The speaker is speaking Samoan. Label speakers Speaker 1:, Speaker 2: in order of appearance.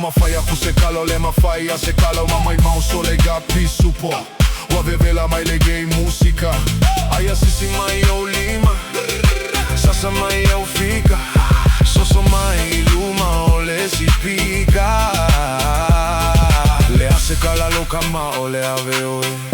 Speaker 1: mafai aku se kala, le mafai a se kala. Ma mai mau so le ga pisupo. Ua vevela mai le gei musika. Aia sisi mai ou lima, sasa mai au fika, soso mai i luma o le sipika. Le a se kala lo kama o le ave oe.